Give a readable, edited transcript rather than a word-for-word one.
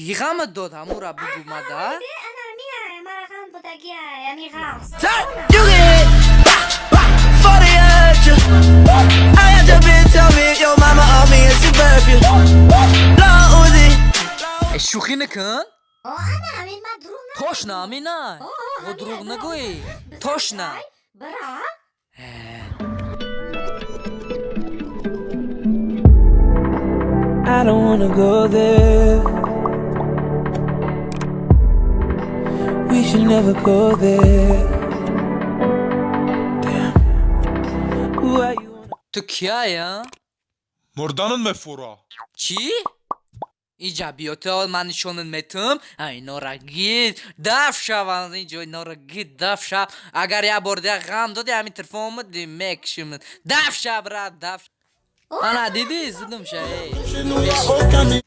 Кӣ ғамат дод, ҳамура бугу мада. Ана ҳамия мара ғам додагия, ами ғавс. You get 40 at you. I had your bitch tell me your mama on me and she birth you. Lil Uzi. Э, шӯхӣ накун. О, ана ҳамин, ман дурӯғ на. Точно ҳамина? О, дурӯғ нагӯӣ, точно? Бира. I don't wanna go there. We should never go there. Damn. Why you wanna Ту кияя? Мурданат мефура. Чӣ? Иҷа биё, то ман нишонат метум. Инора гид даф шав аз инҷо, инора гид даф шав. Агар як бор дига ғам доди, ҳамин телефон омади, мекушимат. Даф шав, брат, даф. Ана дидӣ, зудум ша, эй.